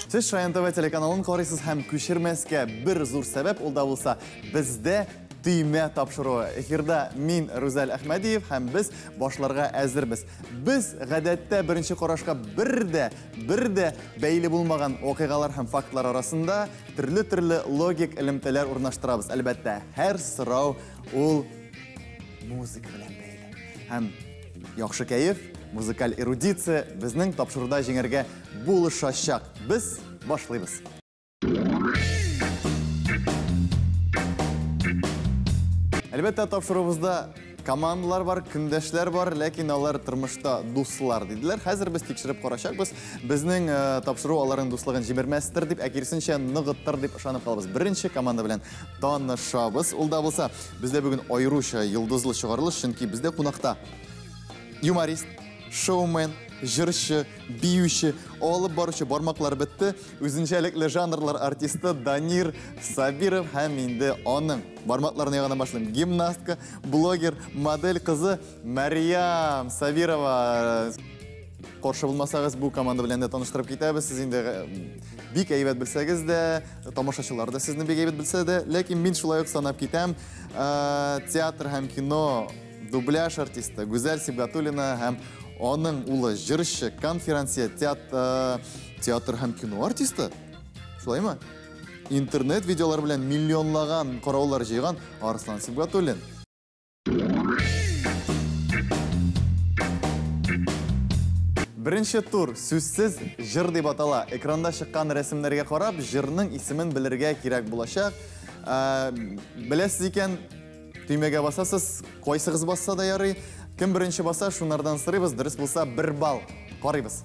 Сез Шаян ТВ телеканалын карыйсыз һәм күчермәскә бер зур сәбәп ул да булса бездә төймә тапшыруы. Эфирда мин Рүзәл Әхмәдиев һәм без башларга әзербез. Без гадәттә беренче карашка бер дә бәйле булмаган вакыйгалар һәм фактлар арасында төрле-төрле логик элемтәләр урнаштырабыз. Әлбәттә, һәр сорау ул музыка белән бәйле. Һәм яхшы кәеф, музыкаль эрудиция безнең тапшыруда җиңәргә булышачак. Без башлыйбыз. Әлбәттә, тапшыруыбызда командалар бар, көндәшләр бар, ләкин алар тормышта дуслар диделәр. Хәзер без тикшереп карачакбыз. Безнең тапшыру аларның дуслыгын җимермәстер дип, ә киресенчә ныгыттыр дип ышанып калабыз. Беренче команда белән танышабыз. Ул да булса, бездә бүген аеруча йолдызлы чыгарылыш, чөнки бездә кунакта юморист, шоумен, җырчы, биюче, алып баручы, бармаклар бетте, үзенчәлекле жанрлар артисты Данир Сабиров һәм инде аның бармакларны ягына башлыйм. Гимнастка, блогер, модель кызы Марьям Сабирова. Каршы булмасагыз, бу команда белән дә таныштырып китәбез. Сез инде бик әйбәт белсәгез дә, тамашачылар да сезне бик әйбәт белсә дә, ләкин мин шулай ук санап китәм. Театр һәм кино дубляж артисты Гүзәл Сибгатуллина һәм аның улы җырчы, конферансье, театр һәм кино артисты. Шулаймы? Интернет видеолар белән миллионлаган караулар җыйган Арслан Сибгатуллин. Беренче тур сүзсез җыр дип атала. Экранда чыккан рәсемнәргә карап, җырның исемен белергә кирәк булачак. Беләсез икән, төймәгә басасыз, кайсыгыз басса да ярый. Кем беренче баса, шунардан сорыйбыз. Дөрес булса, 1 балл. Карыйбыз.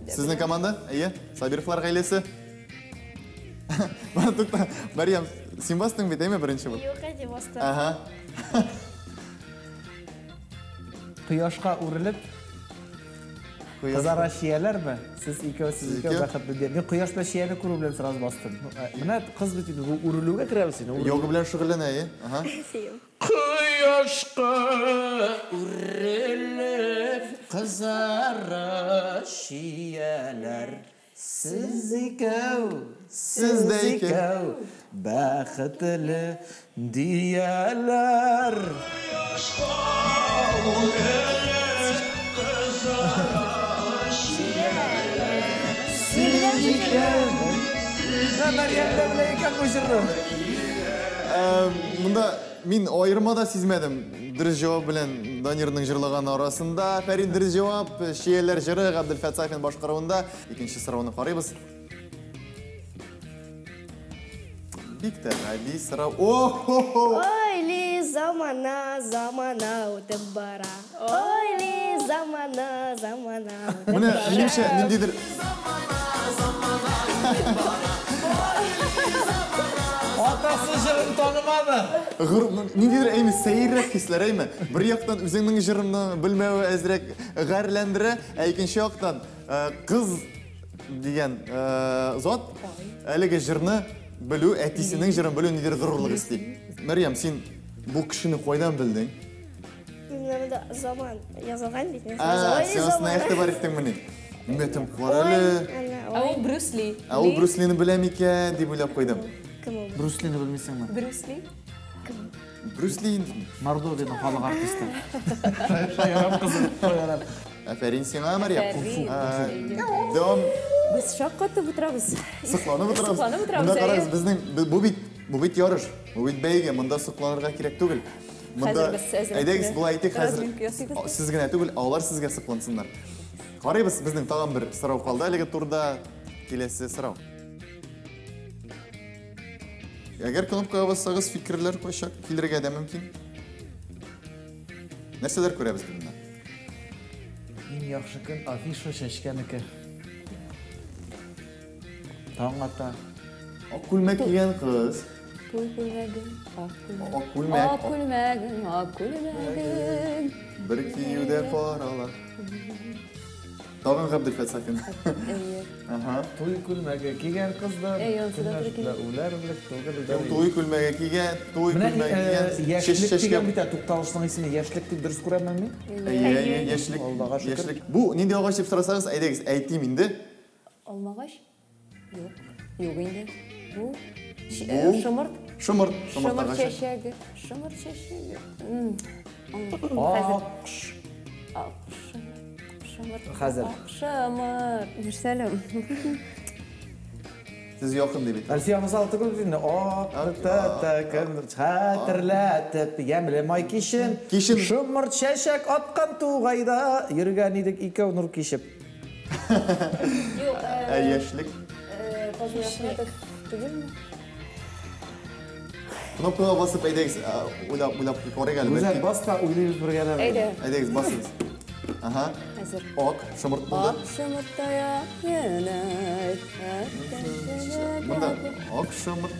Сезнең команда? Әйе, Сабировлар гаиләсе. Тукта, Марьям, син бастың бит, әйме беренче булып? Юк, әти басты. Ага. Кояшка үрелеп, кызара чияләрме? Сез икәү, сез икәү бәхетле дип. Мин кояш белән чияне күрү белән сразу бастым. Менә кыз бит инде бу үрелүгә керәбез инде. Йога белән шөгыльләнә, әйе. Ага. Кояшка үрелеп, кызара чияләр. Сез икәү, сез икәү бәхетле дияләр. Кояшка үрелеп, кызара чияләр. Сез икәү, Мәрьям дә белә икән бу җырны. Монда мин аерма да сизмәдем. Дөрес җавап белән Данирның җырлаганы арасында. Афәрин, дөрес җавап. Чияләр җыры Габделфәт Сафин башкаруында. Икенче сорауны карыйбыз. Бик тә гади сорау. О-хо-хо! Ой, ли замана, замана үтеп бара. Ой, ли замана, замана үтеп Менә, минемчә, ниндидер Атасы җырын танымады. Ниндидер әйме сәеррәк хисләр, әйме? Бер яктан үзеңнең җырыңны белмәве әзрәк гарьләндерә, ә икенче яктан кыз дигән зат әлеге җырны белү, әтисенең җырын белү ниндидер горурлык өсти. Мәрьям, син бу кешене кайдан белдең? Менә заман язылган бит. Син астына игътибар иттеңмени? Мин кара әле. Ә ул Брюс Ли. Ә ул Брюс Лины беләм икән дип уйлап куйдым. Кем ул? Брюс Лины белмисеңме? Брюс Ли? Кем? Брюс Ли инде. Мордовияның халык артисты. Шаярам кызым, шаярам. Афәрин сиңа, Марьям. Дәвам. Без шаккатып утырабыз. Сокланып утырабыз. Сокланып утырабыз. Монда карагыз, безнең бу бит ярыш, бу бит бәйге, монда сокланырга кирәк түгел. Монда әйдәгез, болай әйтик хәзер. Сез генә түгел, алар сезгә соклансыннар. Карыйбыз, безнең тагын бер сорау калды әлеге турда. Киләсе сорау. Әгәр кнопкага бассагыз, фикерләр кайчак килергә дә мөмкин. Нәрсәләр күрәбез без монда? Иң яхшы көн афиша чәчкәнеке. Таң ата. Ак күлмәк кигән кыз. Туй күлмәгең, ак күлмәгең. Ак күлмәк. Ак күлмәгең, ак күлмәгең. Бер киюдә каралар. Тагын Габделфәт Сафин. Әйе. Ага. Туй күлмәге кигән кыздан. Әй, ансы да туры килә. Үләрлек түгел. Туй күлмәге кигән, туй Менә күлмәге кигән. яшьлек Чәчкә дигән бит ә, тукталышның исеме яшьлек дип дөрес күрәмме мин? Әйе, әйе, яшьлек. Аллага шөкер. Яшьлек. Бу нинди агач дип сорасагыз, әйдәгез, әйтим инде. Алмагач? Юк. Юк инде. Бу Бу шомырт. Шомырт, шомырт Шомырт агачы. чәчәге. Шомырт чәчәге. Хәзер. Ак Ак шомырт. Хәзер. Ак шомырт. Нәрсә әле? Сез якын дип әйтә. Әлфия Мусал түгел бит инде. Ак та кемдер хәтерләтеп, ямьле май кичен. Кичен. Шомырт чәчәк аткан тугайда йөргән идек икәү нур кичеп. Юк. Ә яшьлек. Фазыл Әхмәтов түгелме? Кнопкага басып әйдәгез, уйлап, уйлап карыйк әле. Гүзәл бәлки. баста уйлыйбыз бергәләп. Әйдә. Әйдәгез, басыгыз. Ага. Хәзер. Ак шомырт булды. Ак шомырт аяк Монда ак шомырт.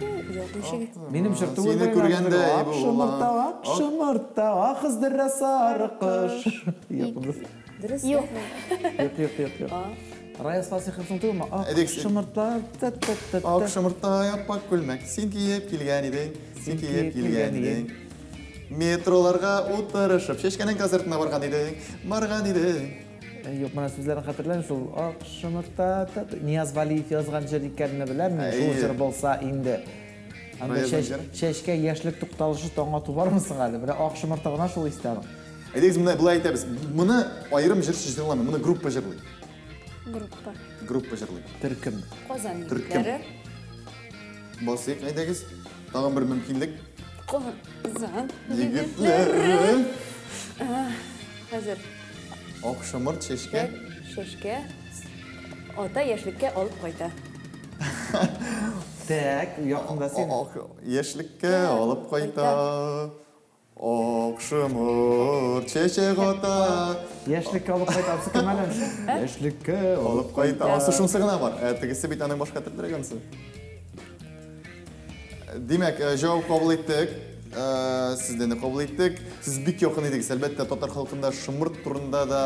Юк, ничек? Минем җыр түгел. Сине күргәндә, Ак шомырта, ак шомырта, ах өздерә сары кош. Юк, Дөрес. Юк. юк, юк, юк, юк. Раяз Фасиховның түгелме? Ак Әйдәгез. шомыртлар, та та та та. Ак шомыртта аппак күлмәк. Син киеп килгән идең, син киеп килгән идең. Метроларга утырышып, Чәчкәнең концертына барган идең, барган идең. Юк, менә сүзләрен хәтерләмим, шул ак шомырта, та та. Нияз Валиев язган җыр икәнне беләм мин, шул Әйе. җыр булса инде. Анда Раязның җыры? чәчкә яшьлек тукталышы таң ату бармы соң әле? Менә ак шомырта гына шул истә аның. Әйдәгез, менә болай әйтәбез. Моны аерым җырчы җырламый, моны группа җырлый. Группа. Группа җырлый. Төркем. Казан Төркем. егетләре. Басыйк, әйдәгез. Тагын бер мөмкинлек. Казан Егетләре. Хәзер. Ак шомырт чәчкә. Чәчкә ата яшьлеккә алып кайта. Так, якында син. Ак яшьлеккә алып кайта. Ак шомырт чәчәк ата. Яшьлеккә алып кайта, ансы кем әле? Яшьлеккә Алып кайта. Ансы шунысы гына бар. Тегесе бит аның башка төрлерәк ансы. Димәк, җавап кабул иттек. Сездән дә кабул иттек. Сез бик якын идегез. Әлбәттә, татар халкында шомырт турында да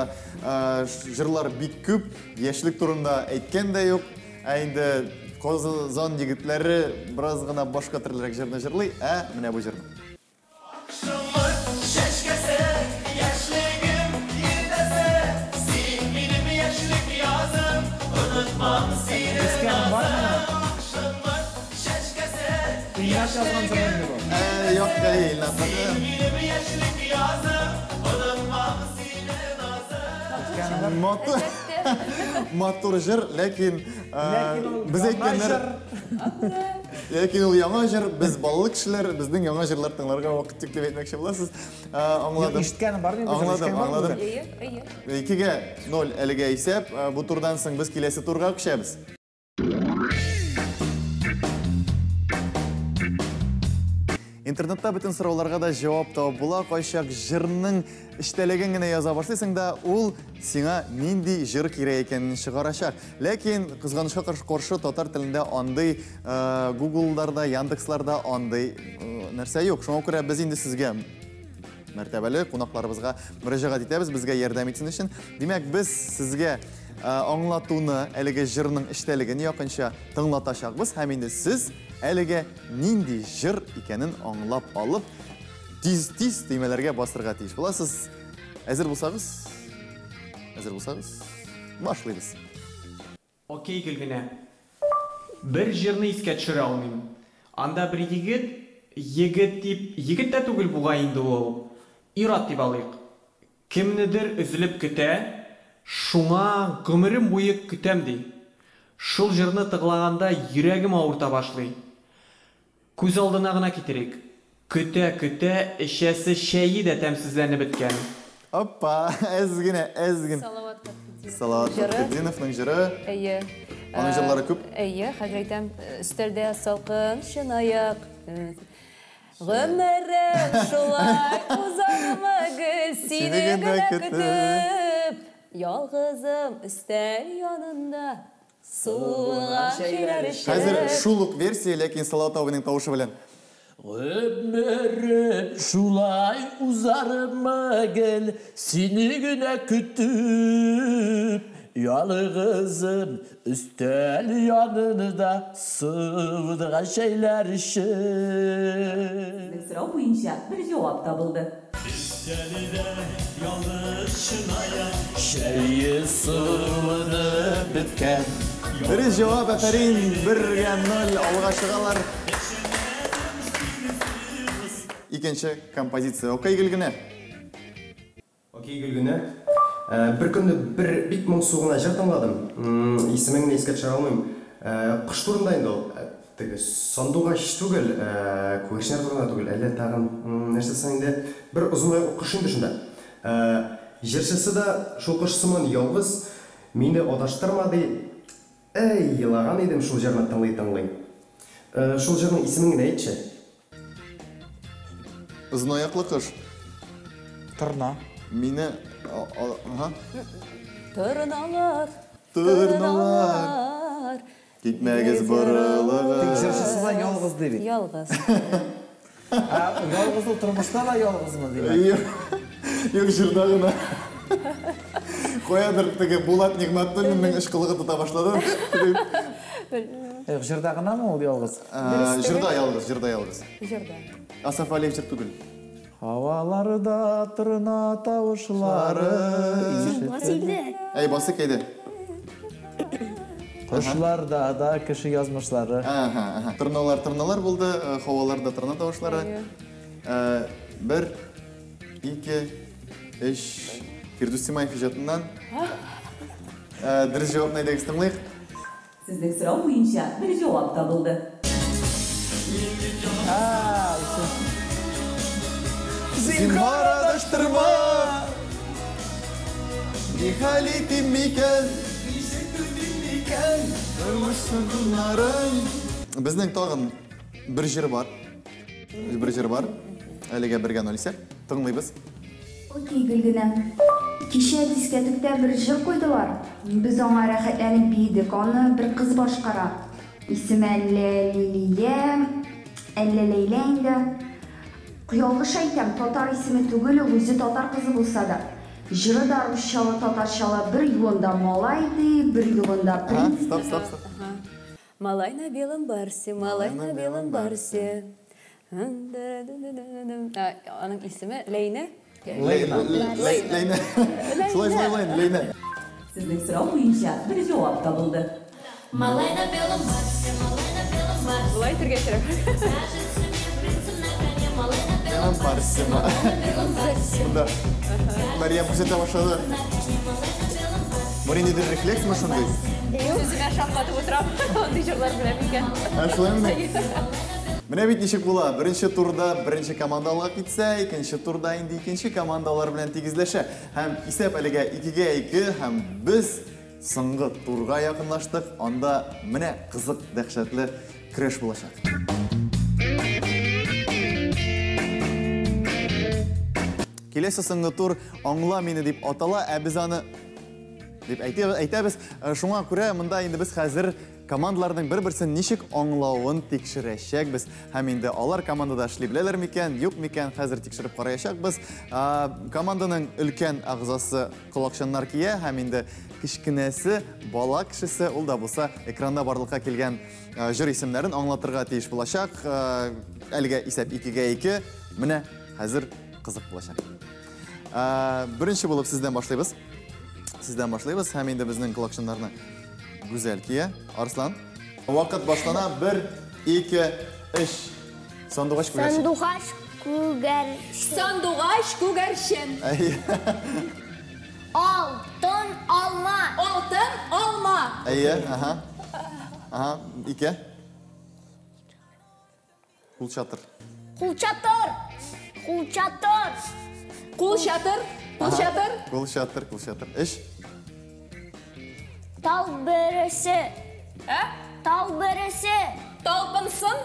җырлар бик күп. Яшьлек турында әйткән дә юк. Ә инде Казан егетләре бераз гына башка төрлерәк җырны җырлый. Ә менә бу җырны. Шомырт чәчкәсе, яшьлегем иртәсе, син минем яшьлек язым, онытмам сине Искән бармы? Шомырт чәчкәсе, Илнат язган җыр инде бу. Юк, Илнат. минем яшьлек язым, онытмам сине назым. Матур, матур җыр, ләкин Ләкин ул без яңа әйткәннәр, җыр. ләкин ул яңа җыр, без балалы кешеләр, безнең яңа җырлар тыңларга вакыт юк дип әйтмәкче буласыз. Аңладым. Ишеткәнем бар инде, Аңладым, ишеткән бармы аңладым. Әйе, әйе. 2-0 әлегә исәп. Бу турдан соң без киләсе турга күчәбез. Интернетта бөтен сорауларга да җавап табып була. Кайчак җырның эчтәлеген генә яза башлыйсың да, ул сиңа нинди җыр кирәк икәнен чыгарачак. Ләкин кызганычка каршы татар телендә андый Google'ларда, Яндексларда андый нәрсә юк. Шуңа күрә без инде сезгә мәртәбәле кунакларыбызга мөрәҗәгать итәбез, безгә ярдәм итсен өчен. Димәк, без сезгә аңлатуны, әлеге җырның эчтәлеген якынча тыңлатачакбыз һәм инде сез әлегә нинди җыр икәнен аңлап алып, тиз-тиз төймәләргә басырга тиеш буласыз. Әзер булсагыз, башлыйбыз. Окей, Гөлгенә. Бер җырны искә төшерә алмыйм. Анда бер егет, егет дип, егет тә түгел бугай инде ул. Ир-ат дип алыйк. Кемнедер өзелеп көтә, шуңа гомерем буе көтәм ди. Шул җырны тыңлаганда йөрәгем авырта башлый. Күз алдына гына китерик. Көтә-көтә эчәсе чәе дә тәмсезләнеп беткән. Опа, әз генә, әз генә. Салават Фәтхетдинов. Салават Җыры. Фәтхетдиновның җыры. Әйе. Аның җырлары күп. Әйе, хәзер әйтәм, өстәлдә салкын чынаяк. Гомерем шулай узармы гел сине генә көтеп. Ялгызым өстәл янында суынган чәйләр эчеп. Хәзер шул ук версия, ләкин Салават абыйның тавышы белән. Гомерем шулай узармы гел, сине генә көтеп, ялгызым өстәл янында суынган чәйләр эчеп. Безнең сорау буенча бер җавап табылды. Өстәлдә ялгыз чынаяк. Чәе суынып беткән. Дөрес җавап, афәрин, 1-0 алга чыгалар. Икенче композиция. Окей, Гөлгенә. Окей, Гөлгенә. Бер көнне бер бик моңсу гына җыр тыңладым. Исемен генә искә төшерә алмыйм. Кош турында инде ул. Теге сандугач түгел, күгәрченнәр турында түгел, әллә тагын нәрсә соң инде. Бер озын аяклы кош инде шунда. Җырчысы да шул кош сыман ялгыз, мине адаштырма ди. Әй, елаган идем шул җырны тыңлый-тыңлый. Шул җырның исемен генә әйтче. Озынаяклы кош. Торна. Мине, ага. Торналар, Торналар. Китмәгез борылыгыз. Тик җырчысы да ялгыз ди бит. Ялгыз. Ә ялгыз ул тормышта да ялгызмы димәк? Юк, юк, җырда гына. Каядыр теге Булат Нигъмәтуллинның ышкылыгы тота башлады. Юк, җырда гынамы ул ялгыз? Җырда ялгыз, җырда ялгыз. Җырда. Асаф Алиев җыр түгел. Һаваларда торна тавышлары ишетелә. Әй, басыйк әйдә. Кошларда да кеше язмышлары. Ага, ага. Торналар, торналар булды, һаваларда торна тавышлары. Бер, ике, өч. Фирдүс Тимаев иҗатыннан. Дөрес җавапны әйдәгез тыңлыйк. Сезнең сорау буенча бер җавап табылды. Зинһар адаштырма. Нихәл итим микән? Ничек түзим микән? Тормыш сыннарын. Безнең тагын бер җыр бар. Бер җыр бар. Әлегә бергә ноль исәп. Тыңлыйбыз. Окей, Гөлгенә. Кичә дискәтүктә бер җыр куйдылар. Без аңа рәхәтләнеп биедек. Аны бер кыз башкара. Исеме әллә Лилия, әллә Ләйлә инде. Ялгыш әйтәм, татар исеме түгел, ул үзе татар кызы булса да. Җыры да русчалы, татарчалы, бер юлында малай ди, бер юлында принц. Стоп, стоп, стоп. Малай на белом барсе, малай на белом барсе. Аның исеме Ләйнә. Ләйнә. Ләйнә. Шулай, шулай, Ләйнә. Сезнең сорау буенча бер җавап табылды. Малай на белом барсе, малай на белом барсе. Болай әйтергә кирәк. Кажется мне принцем на коне, малай на белом барсе, малай на белом барсе. Монда Мария күрсәтә башлады. Бу ниндидер рефлексмы шундый? Үземә шаккатып утырам. Андый җырлар беләм икән. Ә шулаймы? Менә бит ничек була. Беренче турда беренче команда алга китсә, икенче турда инде икенче командалар белән тигезләшә. Һәм исәп әлегә 2-2 һәм без соңгы турга якынлаштык. Анда менә кызык, дәһшәтле көрәш булачак. Киләсе соңгы тур Аңла мине дип атала, ә без аны дип әйтәбез. Шуңа күрә монда инде без хәзер командаларның бер-берсен ничек аңлавын тикшерәчәкбез. Һәм инде алар командада эшли беләләр микән, юк микән, хәзер тикшереп караячакбыз. Команданың өлкән әгъзасы колакчыннар кия һәм инде кечкенәсе, бала кешесе, ул да булса экранда барлыкка килгән җыр исемнәрен аңлатырга тиеш булачак. Әлегә исәп 2-2. Менә хәзер кызык булачак. Беренче булып сездән башлыйбыз. Сездән башлыйбыз һәм инде безнең колакчыннарны Гүзәл кия. Арслан. Вакыт башлана. 1, 2, 3. Сандугач күгәрчен. Сандугач күгәрчен. Сандугач күгәрчен. Әйе. Алтын алма. Алтын алма. Әйе, аһа. Аһа, 2. Кулчатыр. Кулчатыр. Кулчатыр. Кулчатыр. Кулчатыр. Кулчатыр, кулчатыр. 3. Тал бөресе. Ә? Тал бөресе. Талпынсын.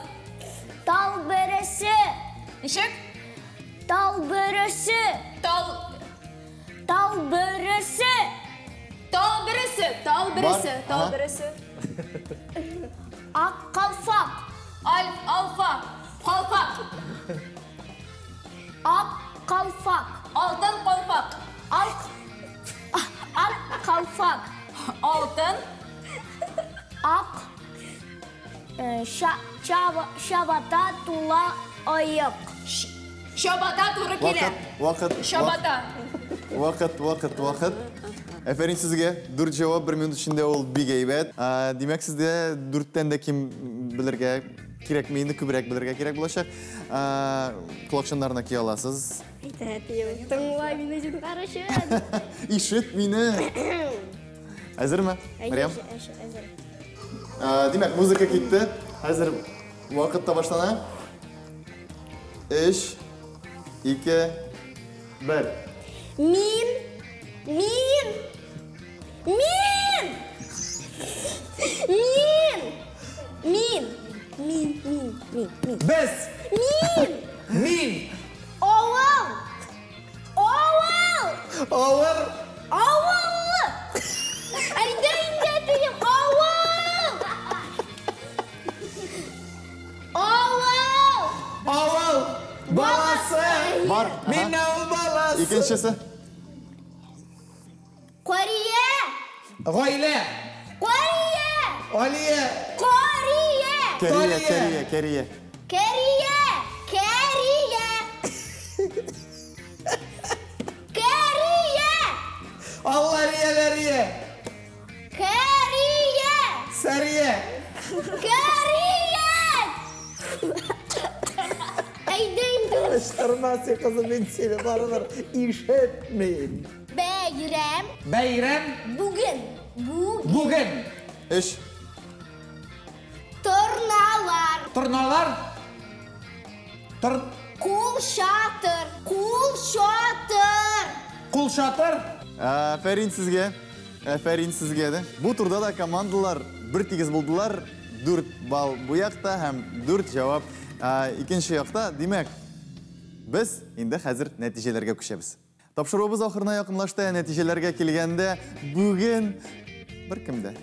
Тал бөресе. Ничек? Тал бөресе. Тал. Тал бөресе. Тал бөресе. Тал бөресе. Бар. Тал бөресе. Ак калфак. Алфа. Калфак. Ак калфак. Алтын калфак. Ак Ак калфак. Алтын. Ак чабата тула аяк. Чабата туры килә. Вакыт, вакыт. Чабата. Вакыт, вакыт, вакыт. Әфәрин сезгә. Дүрт җавап бер минут эчендә ул бик әйбәт. Димәк, сездә дүрттән дә ким белергә кирәкми инде, күбрәк белергә кирәк булачак. Колакчыннарны кия аласыз. Әйтә, әтием, тыңла мине зинһар өчен. Ишет мине. Әзерме? Мәрьям? Әзер. Димәк, музыка китте. Хәзер вакыт та башлана. Өч, ике, бер. Мин, мин, мин, мин, мин, мин, мин, мин, мин. Без. Мин. Мин. Авыл. Авыл. Авыр. Авыл. Әйдә инде әтием, авыл. Авыл. Авыл. Баласы. Бар. Мин авыл баласы. Икенчесе. Кария. Гаилә. Кария. Алия. Кария. Кәрия, кәрия, кәрия. Кәрия. Кәрия. Кәрия. Аллария, ләрия. Кәрия. Сәрия. Кәрия. Әйдә инде. Кычкырма син, кызым, мин сине барыбер ишетмим. Бәйрәм. Бәйрәм. Бүген. Бүген. Бүген. Өч. Торналар. Торналар. Тор... Кул чатыр. Кул чатыр. Кул чатыр. Әфәрин сезгә. Әфәрин сезгә дә. Бу турда да командалар бер тигез булдылар. 4 балл бу якта һәм 4 җавап икенче якта. Димәк, без инде хәзер нәтиҗәләргә күчәбез. Тапшыруыбыз ахырына якынлашты. Нәтиҗәләргә килгәндә бүген беркем дә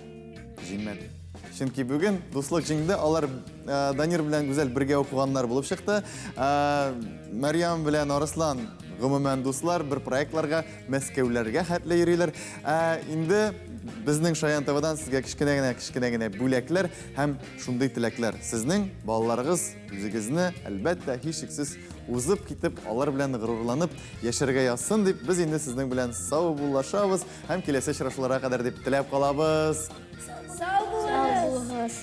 җиңмәде. Чөнки бүген дуслык җиңде. Алар Данир белән Гүзәл бергә укыганнар булып чыкты. Мәрьям белән Арыслан гомумән дуслар, бер проектларга, Мәскәүләргә хәтле йөриләр. Инде безнең Шаян ТВдан сезгә кечкенә генә, кечкенә генә бүләкләр һәм шундый теләкләр. Сезнең балаларыгыз үзегезне, әлбәттә, һичшиксез узып китеп, алар белән горурланып яшәргә язсын дип, без инде сезнең белән саубуллашабыз һәм киләсе очрашуларга кадәр дип теләп калабыз. Сау булыгыз. Сау булыгыз.